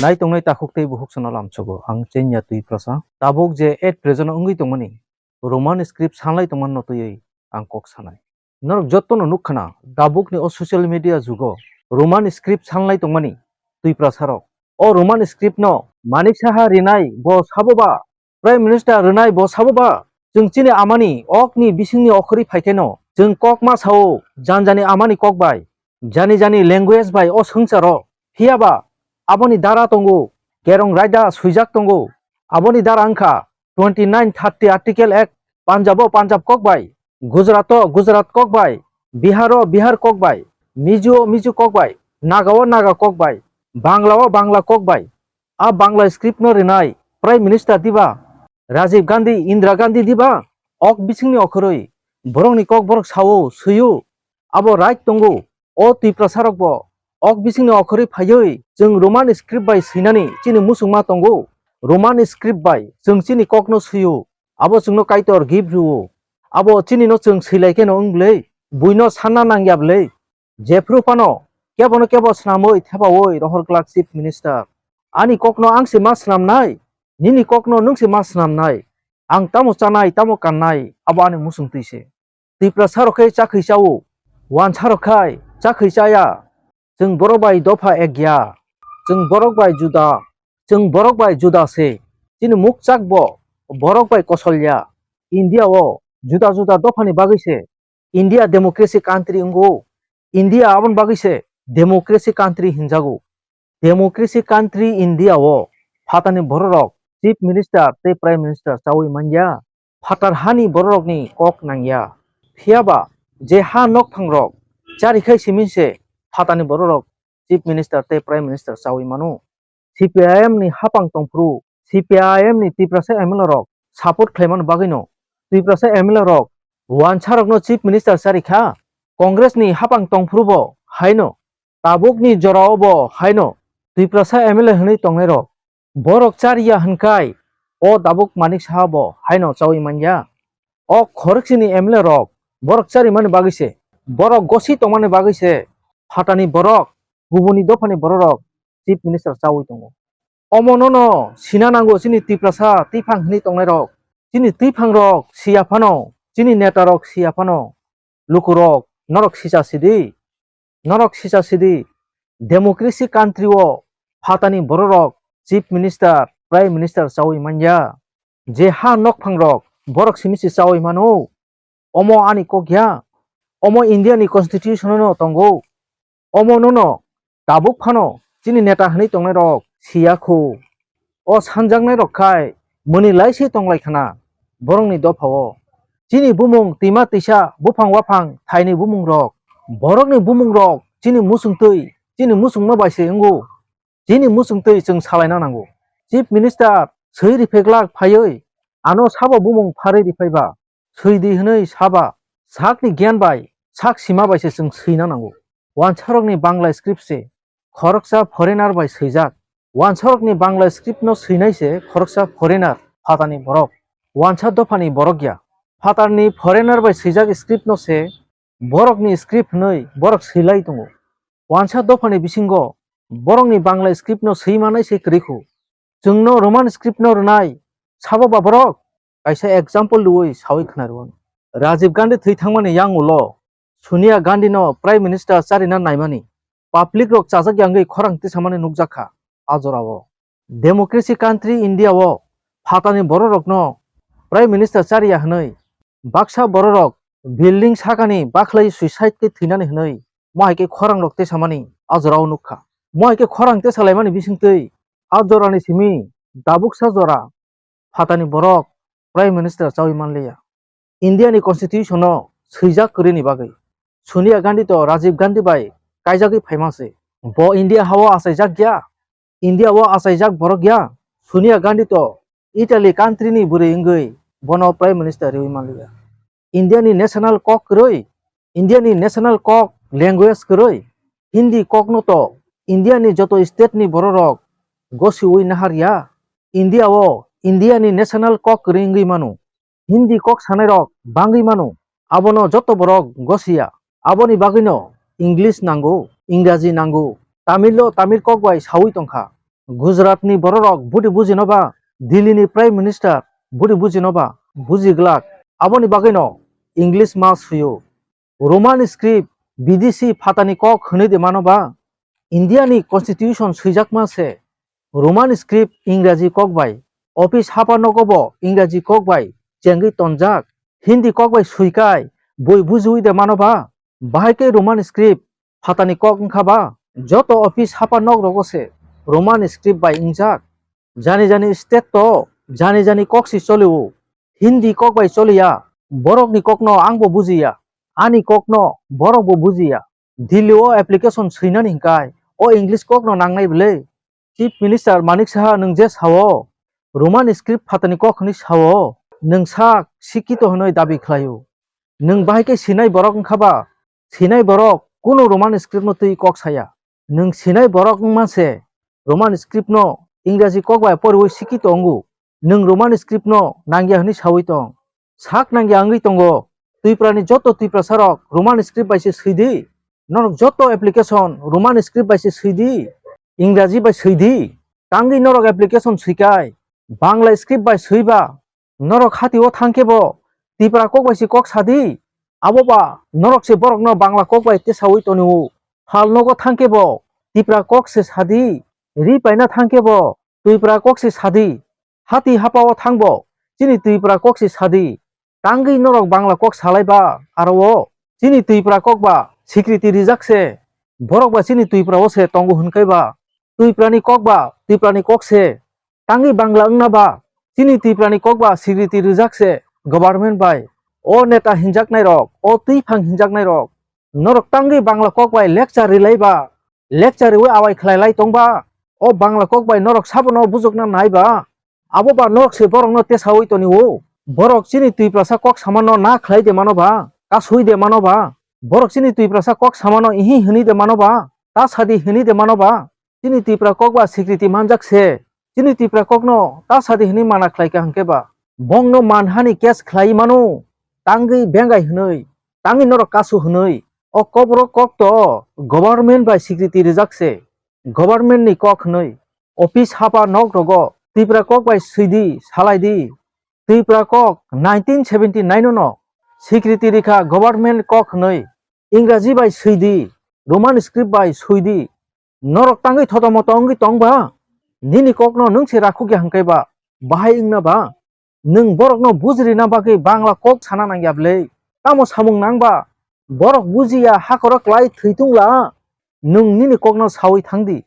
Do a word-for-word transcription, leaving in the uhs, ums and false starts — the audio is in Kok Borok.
Nai tongnai takhuk tei bukhuk sano lamsogo ang chengya twi prasa. Tabuk je at present wngwi tongmani Roman script sanlai tongmani no twiwi ang kok sanai. Norok jotono nukkhana tabukni o social media jugo Roman script sanlai tongmani twi prasarok. O Roman script no Manik Saha rinai bo sabo ba? Prime Minister rwnai bo sabo ba? Chwng chini amani okni bisingni okhorwi phai kheno chwng kok ma sao, jan jani amani kok bai, jani jani language bai o swngcharo. Phiya ba aboni dara tongo, kerong raida swijak tongo. Aboni dara wngkha twenty nine thirty Article Act, Punjab o Punjab kok bai, Gujarat o Gujarat kok bai, Bihar o Bihar kok bai, Mizo o Mizo kok bai, Naga o Naga kok bai, Bangla o Bangla kok bai. A Bangla script no rinai Prime Minister diba? Rajiv Gandhi, Indira Gandhi diba? Ok bisingni okhorwi borokni kok borok sao, swio. Abo right tongo. O Tiprasarok bo ok bisingni okhorwi phaiwi chwng Roman script bai swinani chini muchungma tongo. Roman script bai chwng chini kokno swio. Abo chwngno Kaitor gift rwo. Abo chinino chwng swilai kheno wng bwlwi, buino sanna nangya bwlwi. Jephru phano kebono kebo snamwi thepaui rohor glak Chief Minister. Ani kokno ang se ma snamnai, nini kokno nwng se ma snamnai. Ang tamo chanai, tamo kannai, abo ani muchungtwi se. Tiprasarok khe chakhwi chao, wansarok khai chakhwi chaya. Chwng borok bai dopha ek ya, chwng borok bai juda, chwng borok bai juda se. Chini mukchak bo borok bai kosol ya. India o juda juda dophani bagwi se India democracy country wngo. India aboni bagwi se democracy country hinjago. Democracy country India o phatani bororok Chief Minister tei Prime Minister chaui manya. Phatar hani bororokni kok nangya. Phiya ba je ha nokphangrok charikhai simi se phatani bororok Chief Minister tei Prime Minister chaui mano. C P I M ni hapang tongphuru, C P I M ni Tiprasa M L A rok support khlaimani bagwino Tiprasa M L A rok wansarokno Chief Minister charikha. Congress ni hapang tongphuru bo haino, tabukni jorao bo haino Tiprasa M L A hwnwi tongnairok borok chariya hwnkhai o tabuk Manik Saha bo haino chaui manya. O khoroksini M L A rok borok charimani bagwi se, borok gosi tongmani bagwi se phatani borok, kubuni dophani bororok Chief Minister chaui tongo. Omo nono sina nango chini Tiprasa twiphang hwnwi tongnairok. Chini twiphangrok siya phano, chini netarok siya phano, lukurok norok sisa sidi, norok sisa sidi. Democracy country o phatani bororok Chief Minister, Prime Minister chaui manya. Je ha nokphangrok borok simi se chaui mano. Omo ani kok ya, omo India ni constitution no tongo. Omo nono tabuk phano chini neta hwnwi tongnairok siya khu. O sanjaknairok khai mwnwi lai se tonglai khna borokni dophao. Chini bumung twima twisa, buphang waphang, thaini bumungrok, borokni bumungrok chini muchungtwi, chini muchungma bai se wngo. Chini muchungtwi chwng salaina nango. Chief Minister swi ripheklak phaiwi ano sabo bumung pharwi riphaiba, swidi hwnwi saba, sakni giyan bai, sak sima bai se chwng swina nango. Wansarokni Bangla script se khoroksa foreigner bai swijak. Wansarokni Bangla script no swinai se khoroksa foreigner, phatani borok. Wansa dophani borok ya. Phatarni foreigner bai swijak script no se borokni script hwnwi borok swilai tongo. Wansa dophani bisingo borokni Bangla script no swi manai se kwrwi khu. Chwngno Roman script no rwnai sabo ba borok? Kaisa example rwui saui khna rw. Rajiv Gandhi thwi thangmani yang ulo Sonia Gandhi no Prime Minister charina naimani public rok chajak yangwi khorang tisamani nukjak kha a jorao. Democracy country India o phatani bororokno Prime Minister chariya hwnwi baksa bororok building sakani bakhlai suicide khe thwinani hwnwi mo hai khe khorang rok tisamani a jorao nukha. Mo hai khe khorang tisalaimani bisingtwi a jorani simi dabuksa jora phatani borok Prime Minister chaui manliya. India ni constitution no swijak kwrwini bagwi Sonia Gandhi to Rajiv Gandhi bai kaijagwi phaima se. Bo India hao achaijak ya, India o achaijak borok ya. Sonia Gandhi to Italy country ni bwrwi wngwi bono Prime Minister riwi manliya. India ni national kok kwrwi, India ni national kok language kwrwi, Hindi kok no to India ni joto state ni bororok gosiwi nahar ya. India o India ni national kok kwrwi wngwi mano. Hindi kok sanairok bangwi mano, abono joto borok gosiya. Aboni bagwino English nango, Ingraji nango, Tamil o Tamil kok bai saui tongkha. Gujarat ni bororok budi bujino ba, Delhi ni Prime Minister budi bujino ba, buji glak. Aboni bagwino English ma suyo. Roman script bidesi phatani kok hwnwi de mano ba? India ni constitution swijakma se Roman script Ingraji kok bai. Office hapa nogo bo Ingraji kok bai chengwi tonjak. Hindi kok bai swikai boi bujiwi de mano ba? Bahai khe Roman script phatani kok wngkha ba? Joto office hapa nok rogo se Roman script bai wngjak. Jani jani state to jani jani kok si cholio. Hindi kok bai choliya. Borok ni kok no ang bo bujiya. Ani kok no borok bo bujiya. Delhi o application swinani hinkai o English kok no nangnai bwle. Chief Minister Manik Saha nwng je sao, Roman script phatani kok hwnwi sao, nwng sak sikito hwnwi dabi khlaio. Nwng bahai khe sinai borok wngkha ba? Sinai borok kunu Roman script no twi kok saya. Nwng sinai borok wngma se Roman script no Ingraji kok bai poriwi sikito wngo. Nwng Roman script no nangya hwnwi sawi tong. Sak nangya wngwi tongo. Twiprani joto Twiprasarok Roman script bai se swidi. Norok joto application Roman script bai se swidi. Ingraji bai swidi. Tangwi norok application swikai Bangla script bai swiba, norok hati o thangkhe bo Tipra kok bai se kok sadi. Abo ba norok se borokno Bangla kok bai tesawi tonio. Phal nogo thangkhe bo Tipra kok se sadi. Ri paina thangkhe bo Twipra kok se sadi. Hati hapa o thangbo chini Twipra kok se sadi. Tangwi norok Bangla kok salai ba aro o? Chini Twipra kok ba sikriti rijak se. Borok ba chini Twipra o se tongo hwnkai ba? Twiprani kok ba Twiprani kok se. Tangwi Bangla wngna ba? Chini Twiprani kok ba sikriti rijak se government bai. O neta hinjaknai rok, o twiphang hinjaknai rok, norok tangwi Bangla kok bai lecture rilai ba? Lecture riwi awai khlai lai tong ba? O Bangla kok bai norok sabono bujokna nai ba? Abo ba norok se borokno tesawi tonio. Borok chini Twiprasa kok samano na khlai de mano ba, kasui de mano ba? Borok chini Twiprasa kok samano ihi hini de mano ba, ta sadi hini de mano ba? Chini Twipra kok ba sikriti manjak se. Chini Twipra kokno ta sadi hini mana khlai ka hwnkhe ba? Bongno manhani case khlai mano, tangwi bengai hwnwi, tangwi norok kasu hwnwi. O kokborok kok to government bai sikriti rijak se. Government ni kok hwnwi office hapa nok rogo Twipra kok bai swidi, salai di. Twipra kok nineteen seventy nine no sikriti rikha government kok hwnwi. Ingraji bai swidi, Roman script bai swidi. Norok tangwi thotomoto wngwi tong ba? Nini kokno nwng se rakhukya hwnkhe ba bahai wngna ba? Nwng borokno bujrina bagwi Bangla kok sana nangya bwle? Tamo samung nang ba? Borok bujiya, hakoro klai thwi tungla. Nwng nini kokno sawi thangdi.